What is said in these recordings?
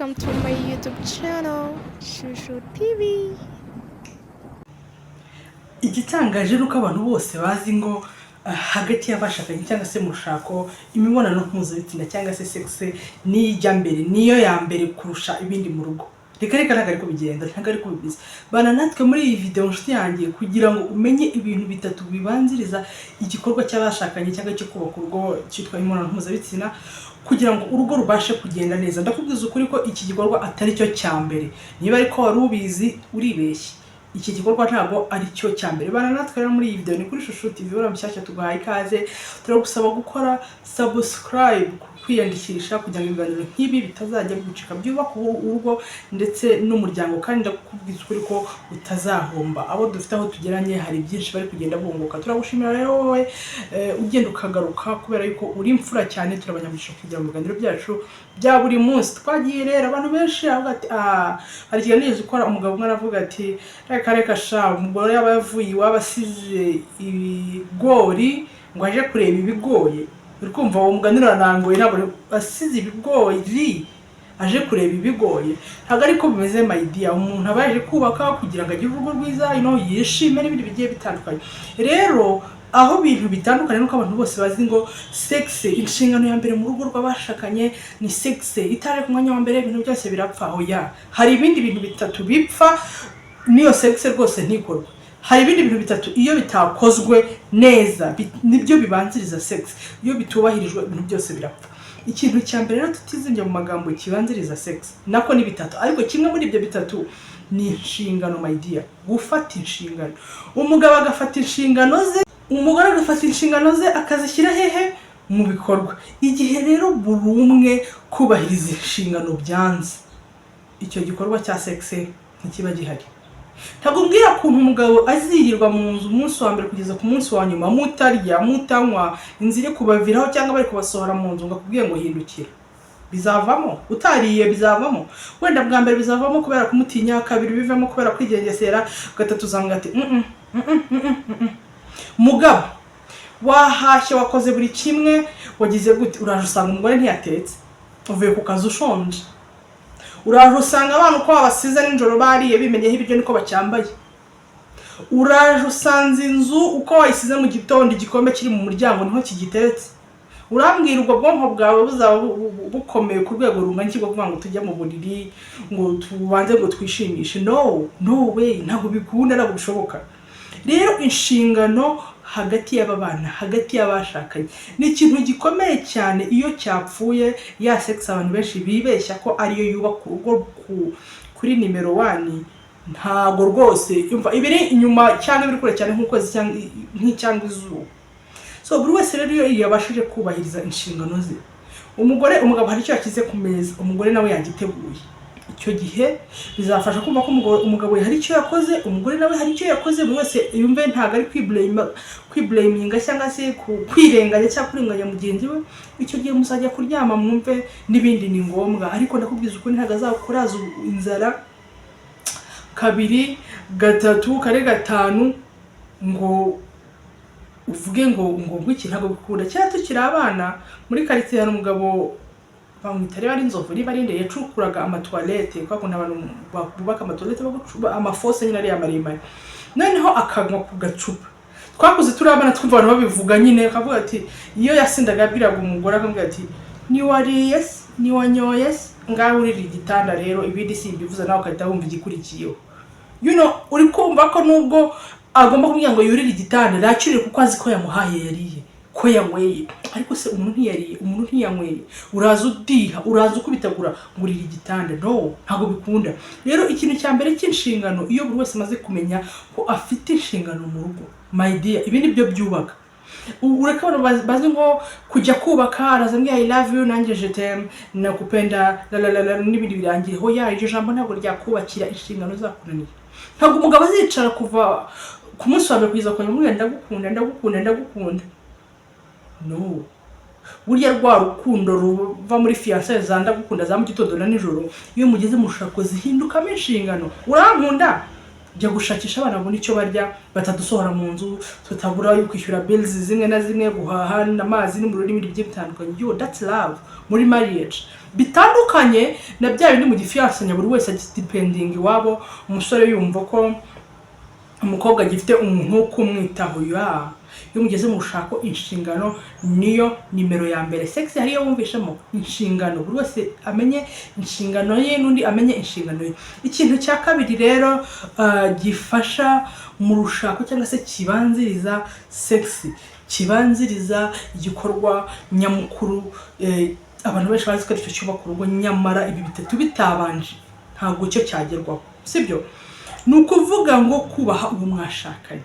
Welcome to my YouTube channel, Shushu TV. Igitangaje ni uko abantu bose bazi ngo hagati y'abashakanye cyangwa se mu rushako, imibonano mpuzabitsina cyangwa se sex niyo ijya mbere, niyo ya mbere kurusha ibindi mu rugo. Reka reka, ntabwo ariko bigenda, ntabwo ariko bimeze. Bana natwe muri iyi video, nshuti yanjye, kugira ngo umenye ibintu bitatu bibanziriza igikorwa cy'abashakanye cyangwa cyo kubaka urugo cyitwa imibonano mpuzabitsina, kugira ngo urugo rubashe kugenda neza. Ndakubwiza ukuri ko iki gikorwa atari cyo cya mbere. Niba ariko wari ubizi, uribeshye. Iki gikorwa ntabwo ari cyo cya mbere. Bana natwe rero muri iyi video. Ni kuri Shushu TV. Uriya mushyashya, tuguhaye ikaze. Turagusaba gukora subscribe, kwiyandikisha, kugira ngo ibiganiro nk'ibi bitazajya bigucika, byubaka urugo ndetse n'umuryango. Kandi ndakubwiza ukuri ko utazahomba. Abo dufite aho tugeranye, hari byinshi bari kugenda bunguka. Turagushimira rero wowe ugenda ukagaruka, kubera yuko uri imfura cyane. Turabanyamugisha kugira mu biganiro byacu bya buri munsi. Twagiye rero, abantu benshi bavuga ati: "Ah, hari ikiganiro nigeze ukora." Umugabo umwe aravuga ati: "Reka reka sha, umugore yaba yavuye iwabo asize ibigori ngo aje kureba ibigoye?" Uri kumva uwo mugani uranangoye. Ntabwo asize ibigori aje kureba ibigoye, ntabwo ariko bimeze, my dear. Umuntu aba yaje kubaka kugira ngo agire urugo rwiza, yishime n'ibindi bigiye bitandukanye. Rero aho ibintu bitandukanye nuko abantu bose bazi ngo sex, inshingano ya mbere mu rugo rw'abashakanye ni sex, itaje ku mwanya wa mbere ibintu byose birapfa. Oya, hari ibindi bintu bitatu bipfa n'iyo sex rwose ntikorwe. Hari ibindi bintu bitatu iyo bitakozwe neza, nibyo bibanziriza sex, iyo bitubahirijwe ibintu byose birapfa. Ikintu cya mbere rero, tutizimbye mu magambo, kibanziriza sex, nako ni bitatu, ariko kimwe muri ibyo bitatu ni inshingano, my dear. Gufata inshingano, umugabo agafata inshingano ze, umugore agafata inshingano ze, akazishyira hehe? Mu bikorwa. Igihe rero buri umwe kubahiriza inshingano byanze, icyo gikorwa cya sex ntikiba gihari. Ntabwo mbwira ukuntu umugabo azirirwa mu nzu umunsi wa mbere kugeza ku munsi wa nyuma, mutarya, mutanywa, inzu iri kubaviraho cyangwa bari kubasohora mu nzu, ngo akubwiye ngo hindukira. Bizavamo utariye, bizavamo wenda bwa mbere, bizavamo kubera kumutinya, kabiri bivemo kubera kwigengesera, gatatu uzambwira ati: "Mm, mm, mm, mm, mm, mm." Mugabo wahashye, wakoze buri kimwe, wagize gute, uraje usanga umugore ntiyatetse, uvuye ku kazi ushonje, uraje usanga abana uko wabasize nijoro bariye bimenyeho ibiryo niko bacyambaye, uraje usanze inzu uko wayisize mu gitondo, igikombe kiri mu muryango niho kigiteretse. Urambwira ubwo bwonko bwawe buzaba bukomeye ku rwego rungana iki bwo kuvuga ngo tujye mu buriri, ngo tubanze ngo twishimishe? No, no way, ntabwo bikunda, ntabwo bishoboka. Rero inshingano hagati y'aba bana, hagati y'abashakanye, ni ikintu gikomeye cyane. Iyo cyapfuye, ya sex abantu benshi bibeshya ko ariyo yubaka urugo kuri nimero one, ntago rwose. Umva, ibiri inyuma cyangwa ibiri kure cyane nk'ukwezi cyangwa nk'icyangwa izuba. So buri wese rero iyo yabashije kubahiriza inshingano ze, umugore, umugabo hari icyo yashyize ku meza, umugore nawe yagiteguye, icyo gihe bizafasha kumva ko umugabo hari icyo yakoze, umugore nawe hari icyo yakoze. Buri wese yumve ntabwo ari kwiblaminga cyangwa se kwirenganya cyangwa kurenganya mugenzi we. Icyo gihe muzajya kuryama mwumve n'ibindi ni ngombwa. Ariko ndakubwiza ukuri, ntabwo azakuraza inzara kabiri, gatatu, kane, gatanu ngo uvuge ngo ngwiki. Ntabwo bikunda. Kera tukiri abana muri karitsiye, hari umugabo bamwita, niba ari inzovu, niba ari nde, yacukuraga amatoilette, kwa kuntu abantu bubaka amatoilette, amafosses nyine ariya maremare, noneho akanywa ku gacupa. Twakuze turi abana twumva abantu babivuga nyine, akavuga ati iyo yasindaga yabwiraga umugore, akamubwira ati: "Niwariye se? Niwanyoye se? Ngaho urira igitanda rero, ibindi simbivuze." Nawe ugahita wumva igikurikiyeho. Uri kumva ko nubwo agomba kumubwira ngo yurire igitanda, ntacyurire kuko azi ko yamuhaye, yariye, ko yanyweye. Ariko se umuntu ntiyariye, umuntu ntiyanyweye, uraza udiha, uraza ukubitagura ngo urire igitanda? No, ntabwo bikunda. Rero ikintu cya mbere cy'inshingano, iyo buri wese amaze kumenya ko afite inshingano mu rugo, my dear, ibi ni byo byubaka. Ureke abantu bazi ngo kujya kubaka, araza ambwira "I love you", nanjye "je t'aime", "nakupenda", la la la la, n'ibindi birangire. Hoya, iryo jambo ntabwo ryakubakira. Inshingano zakunaniye, ntabwo umugabo azicara kuva ku munsi wa mbere kugeza ku wa nyuma amubwira "ndagukunda, ndagukunda, ndagukunda". No, burya rwa rukundo ruva muri fiançailles, za ndagukunda za mu gitondo na nijoro, iyo mugeze mu rushako zihindukamo inshingano. Urankunda? Jya gushakisha, abana babona icyo barya, batadusohora mu nzu, tutabura yo kwishyura bills zimwe na zimwe, guhaha amazi n'umuriro n'ibindi bigiye bitandukanye. Yo, that's love muri marriage. Bitandukanye na bya bindi mu gifiyansanya, buri wese agidependinga iwabo, umusore yumva ko umukobwa agifite umuntu wo kumwitaho. Ya, iyo mugeze mu rushako, inshingano niyo nimero ya mbere. Sex hariyo wumvishemo inshingano, buri wese amenye inshingano ye n'undi amenye inshingano ye. Ikintu cya kabiri rero gifasha mu rushako cyangwa se kibanziriza sex, kibanziriza igikorwa nyamukuru, abantu benshi bazi ko aricyo cyubaka urugo, nyamara ibi bitatu bitabanje ntabwo cyo cyagerwaho, sibyo? Ni ukuvuga ngo kubaha uwo mwashakanye,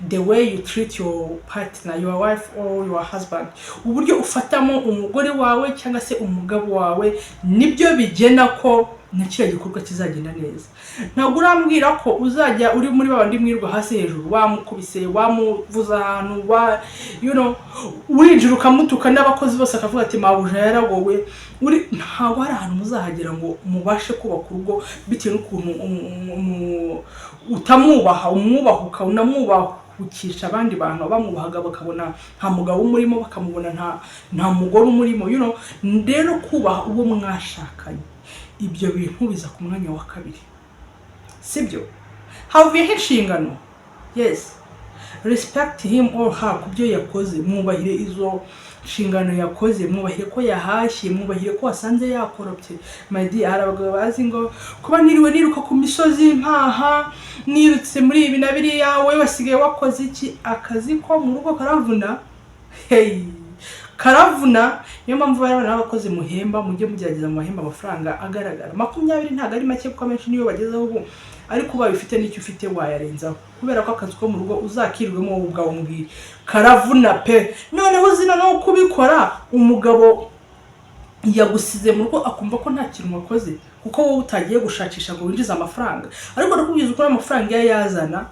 the way you treat your partner, your wife or your husband, uburyo ufatamo umugore wawe cyangwa se umugabo wawe, nibyo bigena ko na kiriya gikorwa kizagenda neza. Ntabwo urambwira ko uzajya uri muri babandi mwirwa hasi hejuru, wamukubise, wamuvuza ahantu, wa urinjira ukamutuka n'abakozi bose akavuga ati: "Mabuja yaragowe." Uri ntabwo hari ahantu muzahagera ngo mubashe kubaka urugo bitewe n'ukuntu utamwubaha, umwubahuka, unamwubahukisha abandi bantu bamwubahaga bakabona nta mugabo umurimo, bakamubona nta mugore umurimo. Rero kubaha uwo mwashakanye, ibyo bintu biza ku mwanya wa kabiri, sibyo? Havuyeho inshingano. Yes, respect him or her ku byo yakoze, mwubahire izo nshingano yakoze, mwubahire ko yahashye, mwubahire ko wasanze yakoropye. My dear, hari abagabo bazi ngo kuba niriwe niruka ku misozi mpaha, nirutse muri ibi na biriya, wowe wasigaye wakoze iki? Akazi ko mu rugo karavuna, hey, karavuna. Niyo mpamvu bariya n'abakozi muhemba, mujye mugerageza mu mahemba amafaranga agaragara. 20 ntabwo ari make, kuko abenshi niyo bagezeho ubu, ariko ubaye ufite n'icyo ufite wayarenzaho, kubera ko akazi ko mu rugo uzakirirwemo wowe ubwawe umbwire, karavuna pe. Noneho uzi noneho kubikora umugabo yagusize mu rugo, akumva ko nta kintu wakoze kuko wowe utagiye gushakisha ngo winjize amafaranga. Ariko ndakubwiza ukuri, amafaranga iyo ayazana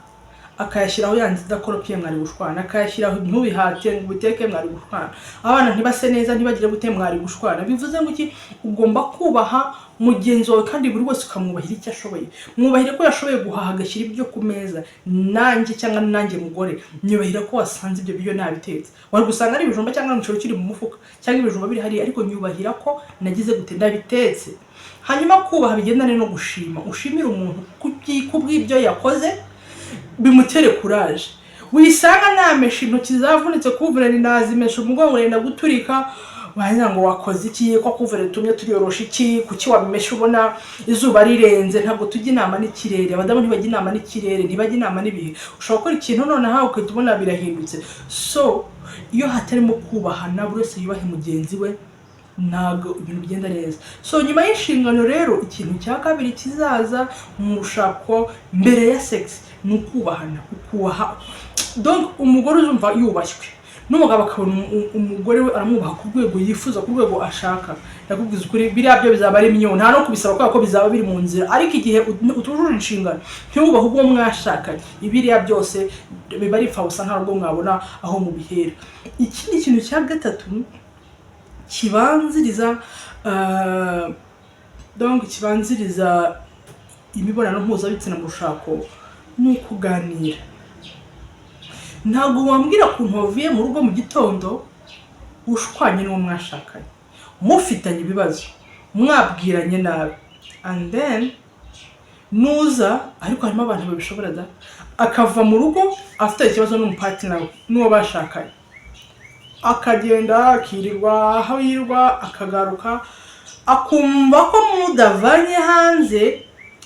akayashyiraho yanze idakoropye, mwari gushwana. Akayashyiraho ntubihate ngo ubiteke, mwari gushwana. Abana ntibase neza, ntibagire gute, mwari gushwana. Bivuze ngo iki? Ugomba kubaha mugenzi wawe, kandi buri wese ukamwubahira icyo ashoboye. Mwubahire ko yashoboye guhaha agashyira ibyo ku meza. Nanjye cyangwa nanjye mugore, nyubahira ko wasanze ibyo biryo nabitetse. Wari gusanga ari ibijumba cyangwa umuceri ukiri mu mufuka cyangwa ibijumba biri hariya, ariko nyubahira ko nagize gute, ndabitetse. Hanyuma kubaha bigendane no gushima. Ushimire umuntu kubw'ibyo yakoze, bimutere courage. Wisanga namesha intoki zavunitse, couvre-lit nazimesha, umugongo wenda guturika, wagira ngo wakoze iki? Ko couvre-lit tumye turiyorosha iki? Kuki wabimesha ubona izuba rirenze? Ntabwo tujya inama n'ikirere. Abadamu ntibajya inama n'ikirere, ntibajya inama n'ibihe. Ushobora gukora ikintu noneho ugahita ubona birahindutse. So iyo hatarimo kubahana, buri wese yubahe mugenzi we, ntabwo ibintu bigenda neza. So nyuma y'inshingano rero, ikintu cya kabiri kizaza mu rushako mbere ya sex ni ukubahana. Ukubaha, donc umugore uzumva yubashywe n'umugabo, akabona umugore we aramwubaha ku rwego yifuza, ku rwego ashaka, ndakubwiza ukuri, biriya byo bizaba ari imyunyu, nta no kubisaba kubera ko bizaba biri mu nzira. Ariko igihe utujuje inshingano, ntiwubahe ubwo mwashakanye, ibiriya byose biba ari imfabusa, ntabwo mwabona aho mubihera. Ikindi kintu cya gatatu kibanziriza, donc kibanziriza imibonano mpuzabitsina mu rushako, ni ukuganira. Ntabwo wambwira ukuntu wavuye mu rugo mu gitondo ushwanye n'uwo mwashakanye, mufitanye ibibazo, mwabwiranye nabi, and then nuza. Ariko harimo abantu babishobora da, akava mu rugo afite ikibazo n'umupartner we, n'uwo bashakanye, akagenda akirirwa aho yirirwa, akagaruka akumva ko mudavanye hanze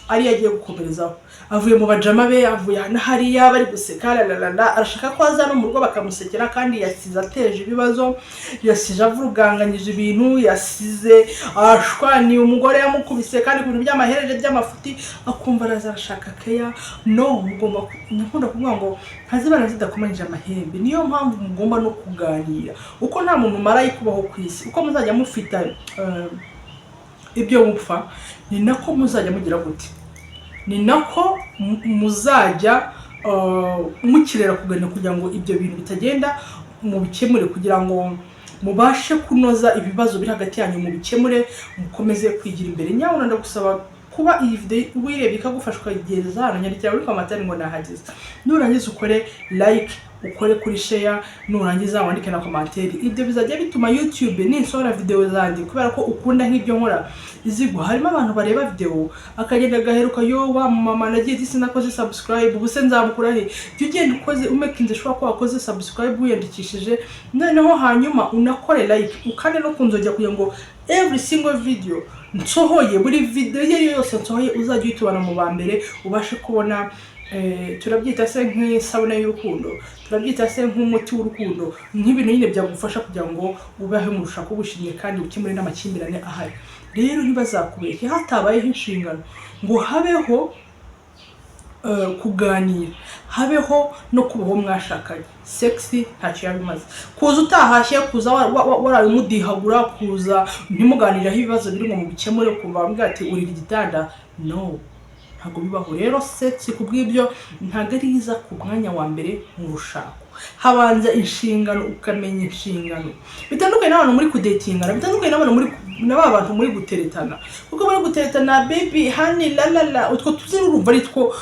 ariyo agiye gukomerezaho. Avuye mu bajama be, avuye hano hariya bari guseka lalalala, arashaka ko aza no mu rugo bakamusekera, kandi yasize ateje ibibazo, yasize avuruganganyije ibintu, yasize ashwaniye umugore, yamukubise, kandi ku bintu by'amahereje by'amafuti, akumva araza arashaka keya. No mugomba nkunda kuvuga ngo ntazibana zidakomanyije amahembe. Niyo mpamvu mugomba no kuganira, uko nta muntu marayika ubaho ku isi. Uko muzajya mufita ibyo mupfa, ni nako muzajya mugira gute, ni nako muzajya mukirera kuganira, kugira ngo ibyo bintu bitagenda mubikemure, kugira ngo mubashe kunoza ibibazo biri hagati yanyu, mubikemure, mukomeze kwigira imbere. Nyabuna ndagusaba Kuba iyi video wirebye ikagufasha ukageza hano, nyandikira muri commentaire ngo "Nahageze". Nurangiza ukore like, ukore kuri share, nurangiza wandike na commentaire. Ibyo bizajya bituma YouTube ninsohora video zanjye, kubera ko ukunda nk'ibyo nkora, izigwa. Harimo abantu bareba video akagenda agaheruka: "Yo, wa mama nagiye disi nakoze subscribe, ubu se nzamukura he?" Jya ugenda ukoze, umakinze sure ko wakoze subscribe, wiyandikishije, noneho hanyuma unakore like, ukande no kunzogera kugira ngo every single video nsohoye, buri video iyo ari yo yose nsohoye, uzajya uhita ubona mu ba mbere, ubashe kubona turabyita se nk'isabune y'urukundo, turabyita se nk'umuti w'urukundo, nk'ibintu nyine byagufasha kugira ngo ubeho mu rushako wishimye kandi ukemure n'amakimbirane ahari. Rero ntibazakubeshye, hatabayeho inshingano ngo habeho kuganira, habeho no kubaho mwashakanye, sex ntacyo yaba imaze. Kuza utahashye, kuza waraye umudihagura, kuza ntimuganireho ibibazo biri ngo mubikemure, ukumva bambwira ati "Urira igitanda", no, ntabwo bibaho. Rero sex ku bw'ibyo ntabwo ari iza ku mwanya wa mbere mu rushako. Habanza inshingano, ukamenya inshingano. Bitandukanye n'abantu muri kudatingana, bitandukanye n'abantu muri na ba bantu muri guteretana, kuko muri guteretana, "Baby, honey, la la la", utwo tuzi urumva ari two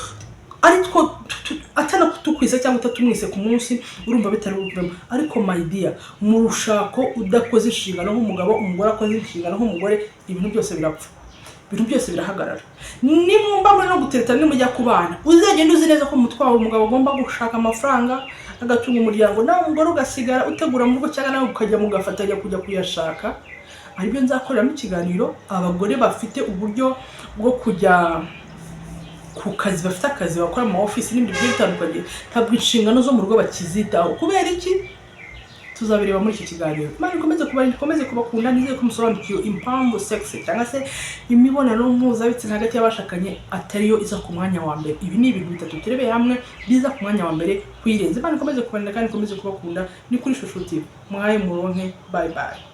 atanakutukwise cyangwa utatumwise ku munsi, urumva bitari buvemo. Ariko my dear, mu rushako udakoze inshingano nk'umugabo, umugore akoze inshingano nk'umugore, ibintu byose birapfa, ibintu byose birahagarara. Nimwumva muri no gutereta, nimujya ku bana, uzagenda uzi neza ko umutwe wawe umugabo agomba gushaka amafaranga agatunga umuryango, nawe umugore ugasigara utegura mu rugo, cyangwa nawe ukajya mugafatanya kujya kuyashaka. Aribyo nzakoreramo ikiganiro. Abagore bafite uburyo bwo kujya ku kazi, bafite akazi bakora mu ma office n'ibindi bigiye bitandukanye, ntabwo inshingano zo mu rugo bakizitaho. Kubera iki? Tuzabireba muri iki kiganiro. Imana ikomeze kuba, ikomeze kubakunda. Nizere ko musobanukiwe impamvu sex cyangwa se imibonano mpuzabitsina hagati y'abashakanye atariyo iza ku mwanya wa mbere. Ibi ni ibintu bitatu turebeye hamwe biza ku mwanya wa mbere kuyirenza. Imana ikomeze kubarinda kandi ikomeze kubakunda. Ni kuri Shusho TV, mwaye muronke. Bye bye.